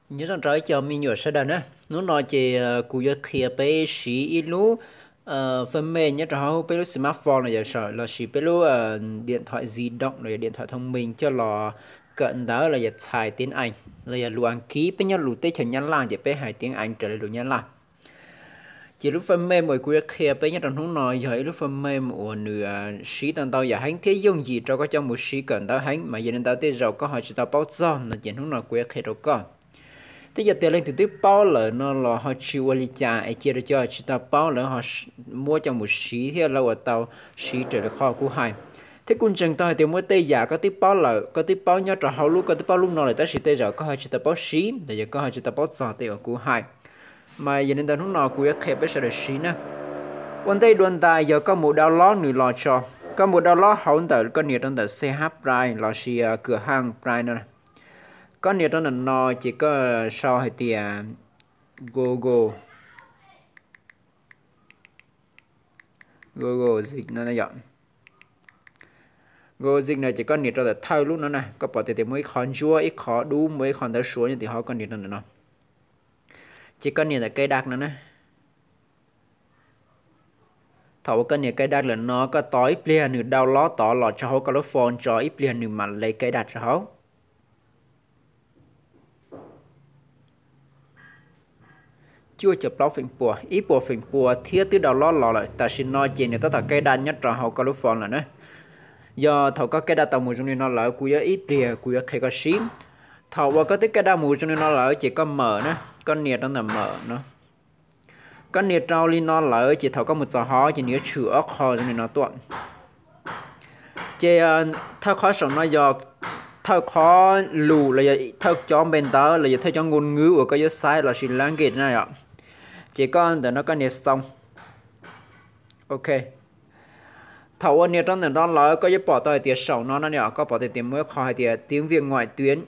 Nyob zoo rau ib co me nyuam sawv daws na, hnub no ces kuv yuav qhia peb siv ib lub fab mem nyob rau hauv peb lub smartphone los yog, los sis peb lub điện thoại di động los yog điện thoại thông minh coj los kawm ntawv los yog txhais tiếng Anh los yog lus Askiv. Peb nyob lub teb chaws Nyab Laj ces peb hais tiếng Anh raws li lus Nyab Laj. Ces lub fab mem uas kuv yuav qhia peb nyob rau hnub no yog ib lub fab mem uas nws siv tau ntau yam heev thiab yooj yim rau koj coj mus siv kawm ntawv heev, mas yog li ntawd tej zaum koj ho tsis tau paub txog no ces hnub no kuv yuav qhia rau koj. Thiab yog tias leej twg twb paub lawm no los ho tsis ua li cas es cia rau cov tsis tau paub lawv ho muab coj mus siv thiab lawv ua tau siv raws li qhov kuv hais. Thiab kuv ntseeg tau hais tias muaj tej yam koj twb paub lawm, koj twb paub nyob rau hauv lub, koj twb paub lub no lawm tab sis tej zaum koj ho tsis tau paub siv los yog koj ho tsis tau paub txog tej uas kuv hais. Mas yog li ntawd hnub no kuv yuav qhia peb sawv daws siv na. Ua ntej dua ntais yog koj mus download nws los tso. Koj mus download hauv ntawm, koj nias rau ntawm C H Play los sis kwm haj Play no. Koj nias rau ntawm no ces koj sau hais tias Google, Google Zip no yom. Google Zip no ces koj nias rau ntawm thawj lub no na, koj pom tias muaj ib qho ntsuab, ib qho dub, muaj ib qho ntawv Suav nyob tim hauv, koj nias rau ntawm no. Ces koj nias ntawm cài đặt no na. Thaum uas koj nias cài đặt lawm no koj tos ib pliag nws download tod los rau hauv koj lub phone tso, ib pliag nws mam li cài đặt rau hauv. Cuaj caum plaub feem pua, ib puas feem pua thiab twb download los lawm. Tam sim no ces nws tab tom cài đặt nyob rau hauv koj lub phone lawm na. Yog thaum koj cài đặt tau mus zoo li no lawm kuv yuav ib pliag kuv yuav qhia koj siv. Thaum uas koj twb cài đặt mus zoo li no lawm ces koj mở na, koj nias rau ntawm mở no. Koj nias rau li no lawm ces thaum koj mus txog hauv ces nws yuav tshwm ob qho zoo li no tuaj. Ces thawj qhov saum no yog thawj qhov lus los yog thawj cov npe ntawv los yog thawj cov ngôn ngữ uas koj yuav xaiv los sis language na yom. Ces koj ntawm no koj nias xoo. Ok. Thaum uas nias rau ntawm no lawm koj yuav pom tau hais tias saum no no yom, koj pom tias muaj ib qho hais tias tiếng Việt ngoại tuyến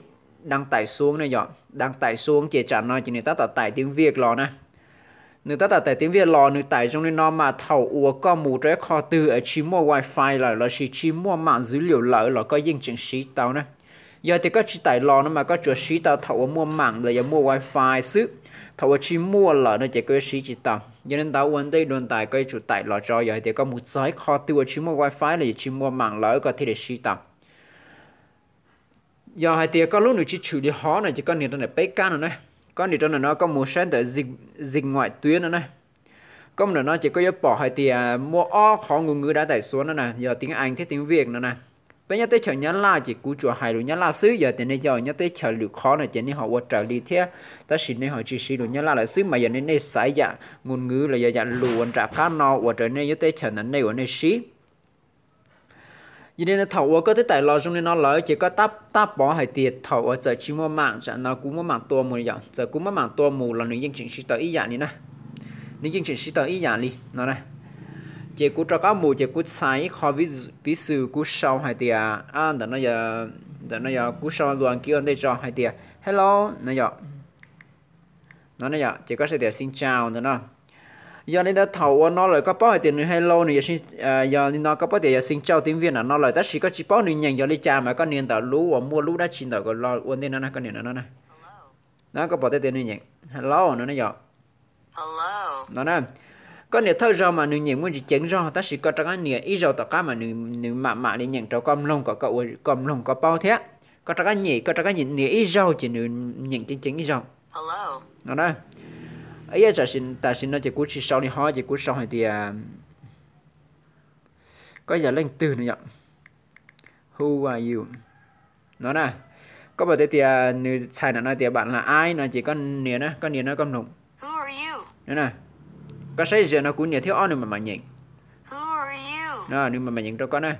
đang tải xuống na yom, đang tải xuống ces tsam no ces nws tab tom tải tiếng Việt los na. Nws tab tom tải tiếng Việt los, nws tải zoo li no mas thaum uas koj mus rau ib qho twg es tsis muaj wifi lawm los sis tsis muaj mạng dữ liệu lawm los koj yeej tseem siv tau na. Yog tias koj tsis tải los no mas koj tsuas siv tau thaum uas muaj mạng los yog muaj wifi xwb. Thaum uas tsis muaj lawm no ces koj yuav siv tsis tau. Yog li ntawd ua ntej dua ntais koj yuav tsum tải los tso, yog hais tias koj mus txog ib qho twg uas tsis muaj wifi los yog tsis muaj mạng lawm koj thiaj li siv tau. Yog hais tias koj lub nws tsis tshwm li hov no ces koj nias rau ntawm peb kab no na. Koj nias rau ntawm no koj mus saib ntawm Dịch ngoại tuyến no na. Koj mus ntawm no ces koj yuav pom hais tias muaj ob qhov ngôn ngữ đã tải xuống no na, yog tiếng Anh thiab tiếng Việt no na. Peb nyob teb chaws Nyab Laj ces kuv tsuas hais lus Nyab Laj xwb, yog tias nej cov nyob teb chaws lwm qhov no ces nej ho ua raws li thiab, tab sis nej ho tsis siv lus Nyab Laj lawm xwb mas yog nej, nej xaiv yam ngôn ngữ los yog yam lus uas nram qab no ua rau nej nyob teb chaws ntawd nej uas nej siv. Yog li ntawd thaum uas koj twb tải los zoo li no lawm ces koj tab pov hais tias thaum uas txawm tsis muaj mạng, tsam no kuv muab mạng tua mus yom, txawm kuv muab mạng tua mus los nws yeej tseem siv tau ib yam li na. Nws yeej tseem siv tau ib yam li no na. Ces kuv rov qab mus ces kuv txhais ib qho piv xws kuv sau hais tias, ntawm no yog kuv sau lus Askiv ua ntej tso hais tias hello no yom. No yom, ces koj sau tias xin chào ntawm no. Yog li ntawd thaum uas no lawm koj paub hais tias nws hello nws yog, yog li no koj paub tias yog xin chào tiếng Việt nram no lawm tab sis koj tsis paub nws nyeem yog li cas mas koj nias ntawm lub uas muaj lub dab tsi ntawm ko los ua ntej no na, koj nias no na. No koj pom tias nws nyeem hello no na yom. No na, koj nias thawj zaug mas nws nyeem muaj ntsis ceev zog tab sis koj rov qab nias ib zaug tom qab mas nws mam mam li nyeem rau koj mloog kom koj ua, koj mloog koj paub thiab. Koj rov qab nyem, koj rov qab nias ib zaug ces nws nyeem ceev ceev ib zaug. No na, ib yam tam sim no ces kuv tsis sau li hov ces kuv sau hais tias koj yog leej twg no yom. Who are you? No na, koj pom tias nws txhais nram no tias bạn là ai no ces koj nias na, koj nias no koj mloog. Koj saib ze no kuv nias thiab ob nws mam mam nyeem. Nws mam mam nyeem rau koj na.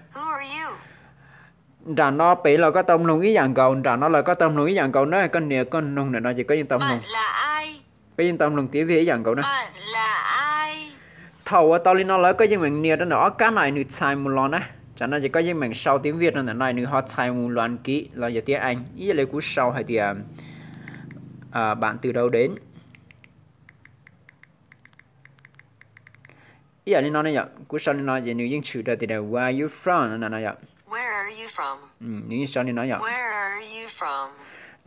Nram no pem los koj tau mloog ib yam nkaus, nram no los koj tau mloog ib yam nkaus na, koj nias koj mloog nram no ces koj yeej tau mloog, koj yeej tau mloog tiếng Việt ib yam nkaus na. Thaum uas tau li no lawm koj yeej meem nias rau ntawm ob kab no nws txhais mus los na. Tsam no ces koj yeej meem sau tiếng Việt rau ntawm no nws ho txhais mus lus Askiv los yog tiếng Anh ib yam li kuv sau hais tias bạn từ đâu đến. Ib yam li no ne yom, kuv sau li no ces nws yeej tshwm rau tias where are you from no yom. Nws yeej sau li no yom.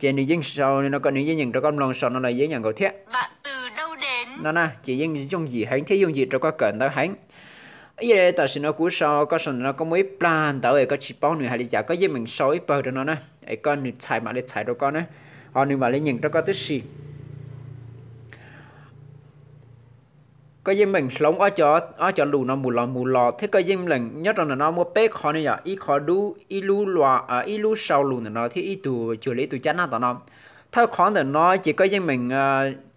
Ces nws yeej sau no, nws yeej nyeem rau koj mloog saum no los yeej yam nkaus thiab. No na, ces yeej yooj yim heev thiab yooj yim rau koj kawm ntawv heev. Ib yam li tam sim no kuv sau, koj sau ntawm no koj muaj ib plag ntawv es koj tsis paub nws hais li cas, koj yeej meem sau ib pawg rau no na, es koj nws txhais mam li txhais rau koj na, ho nws mam li nyeem rau koj tib si. Koj yeej meem hloov ob cov lus no mus los mus los thiab koj yeej meem nyob rau ntawm no muaj peb qhov ne yom, ib qhov dub, ib lub lua, ib lub sau lus ntawm no thiab ib tug cuag li ib tug caj nab tom no. Thawj qhov ntawm no ces koj yeej meem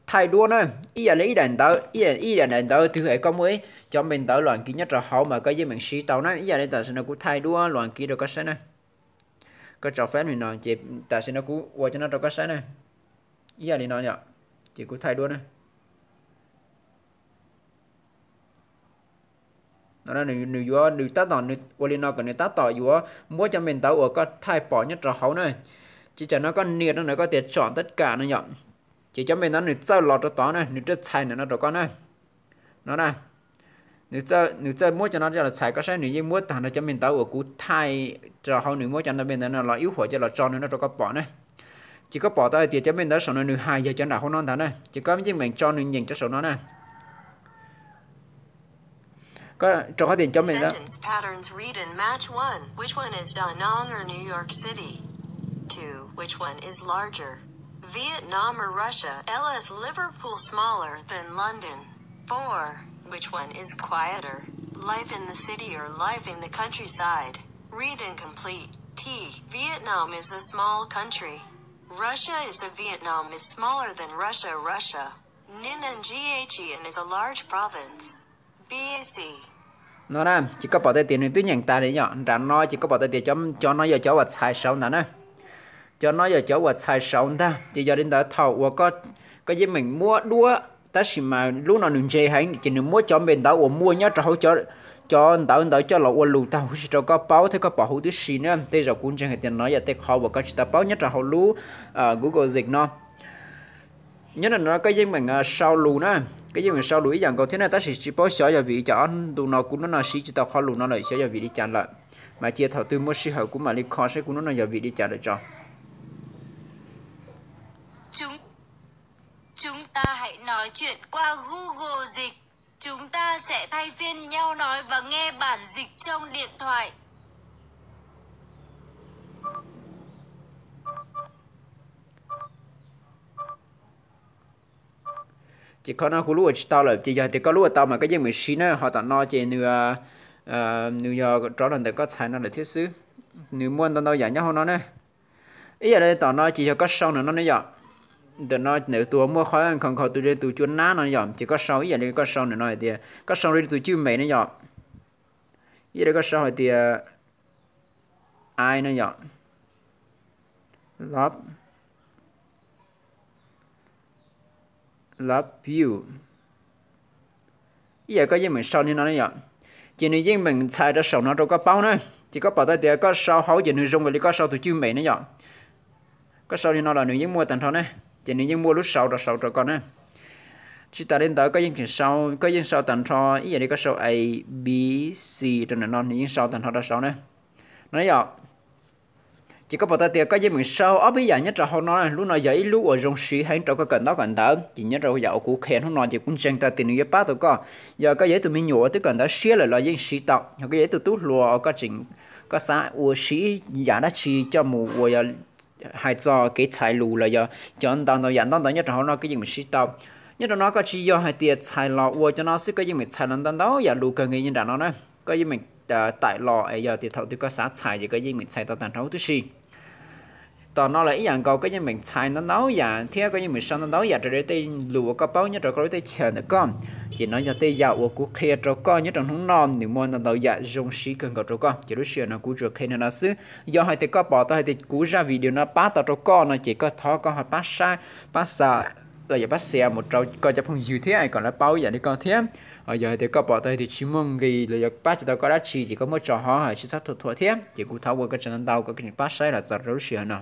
thaij duab na, ib yam li ib daim ntawv, ib yam daim ntawv twg es koj muaj ib cov npe ntawv los nkis nyob rau hauv mas koj yeej meem siv tau na. Ib yam li tam sim no kuv thaij duab los nkis rau koj saib na. Koj tso fab li no ces tam sim no kuv ua cov no rau koj saib na. Ib yam li no yom, ces kuv thaij duab na. No nws yuav, nws tab tom, nws ua li no kom nws tab tom yuav muab cov npe ntawv uas koj thaij pom nyob rau hauv na. Ces tam no koj nias rau ntawm koj tias tsom teb kam no yom, ces cov npe ntawv nws txawj los rau tod na, nws txawj txhais ntawm no rau koj na. No na, nws txawj muab cov no coj los txhais koj saib, nws yeej muab tag nrho cov npe ntawv uas kuv thaij rau hauv, nws muab cov npe ntawv no los ib huam coj los tso nws no rau koj pom na. Ces koj pom tau hais tias cov npe ntawv saum no nws hais yog cov nram hauv no ntag na, ces koj yeej meem tso nws nyeem cov saum no na. Rau qhov tias cov npe ntawv Sentence patterns. Read and match. One. Which one is Da Nang or New York City? Two. Which one is larger? Vietnam or Russia? L is Liverpool smaller than London? Four. Which one is quieter? Life in the city or life in the countryside? Read and complete. T. Vietnam is a small country. Russia is a Vietnam is smaller than Russia. Russia. Ninh and Gh and is a large province. B C. No na, ces koj pom tau tias nws twb nyeem tas li yom, nram no ces koj pom tau tias cov no yog cov uas txhais saud ntag na. Cov no yog cov uas txhais saud ntag, ces yog li ntawd thaum uas koj yeej meem muab duab, tab sis mas lub no nws ntse heev ces nws muab cov npe ntawv uas muaj nyob rau hauv cov ntawv ntawd coj los ua lus tag huv si rau koj paub thiab koj pom huv tib si na. Tej zaum kuv ntseeg hais tias no yog tej qhov uas koj tsis tau paub nyob rau hauv lub Google Dịch no. Nyob rau no koj yeej meem sau lus na, koj yeej meem sau lus ib yam nkaus thiab na, tab sis tsis paub xyov yog vim li cas ob ntu no kuv hnub no siv tsis tau qhov lus no lawm, xyov yog vim li cas lawm. Mas cia thaum twg muaj sij hawm kuv mam li kho seb kuv hnub no yog vim li cas lawm tso. Chúng, chúng ta hãy nói chuyện qua Google Dịch. Chúng ta sẽ thay phiên nhau nói và nghe bản dịch trong điện thoại. Ces qhov no kuv lub ua tsis tau lawm, ces yog tias koj lub ua tau mas koj yeej meem siv na, ho tom no ces nws, nws yog rov los ntawm koj txhais no lawm thiab xwb. Nws muaj ntau ntau yam nyob hauv no na. Ib yam li tom no ces yog koj sau ntawm no ne yom. Ntawm no ntawm tus muaj qhov nkhaus nkhaus tus li tus cua nab no yom, ces koj sau ib yam li koj sau ntawm no hais tias, koj sau li tus cwj mem ne yom. Ib yam li koj sau hais tias I no yom. Love, love you. Ib yam koj yeej meem sau li no ne yom, ces nws yeej meem txhais rau saum no rau koj paub na. Ces koj pom tau tias koj sau hauv ces nws zoo nkaus li koj sau tus cwj mem ne yom. Koj sau li no los nws yeej muaj tag nrho ne, ces nws yeej muaj lub sau rau saud rau koj na. Tsis tas li ntawd koj yeej tseem sau, koj yeej sau tag nrho ib yam li koj sau A B C rau ntawm no nws yeej sau tag nrho rau saud na. No yom, ces koj pom tau tias koj yeej meem sau ob peb yam nyob rau hauv no, lub no yog ib lub uas zoo siv heev rau koj kawm ntaub kawm ntawv, ces nyob rau yam uas kuv qhia hnub no ces kuv ntseeg tau tias nws yuav pab tau koj. Yog koj yog ib tug me nyuam uas twb kawm ntawv siab lawm los yeej siv tau, yog koj yog ib tug tub hluas uas koj tseem, koj xav ua siv yam dab tsi coj mus ua yog hais txog kev txhais lus los yog cov ntau ntau yam ntau ntau nyob rau hauv no koj yeej meem siv tau. Nyob rau no koj tsis yog hais tias txhais los ua cov no xwb, koj yeej meem txhais los ntau ntau yam lus kawg nkaus nyob nram no na. Koj yeej meem taim los es yog tias thaum twg koj xav txhais ces koj yeej meem txhais tau tag nrho huv tib si. Tom no los ib yam nkaus koj yeej meem txhais ntau ntau yam thiab koj yeej meem sau ntau ntau yam raws li tej lus uas koj paub nyob rau koj lub teb chaws ntawm koj. Ces no yog tej yam uas kuv qhia rau koj nyob rau hnub no, nws muaj ntau ntau yam zoo siv kawg nkaus rau koj. Ces lub sij hawm no kuv tsuas qhia li no xwb. Yog hais tias koj pom tau hais tias kuv zaj video no pab tau rau koj no ces koj thov koj ho pab saib, pab xa los yog pab share mus rau koj cov phooj ywg thiab kom lawv paub yam li koj thiab. Yog hais tias koj pom tau hais tias tsis muaj nqis los yog pab tsis tau koj dab tsi ces koj muab tso hauv, tsis txhob thuam thuam thiab. Ces kuv thov ua koj tsaug ntau ntau koj tseem pab saib los txog rau lub sij hawm no.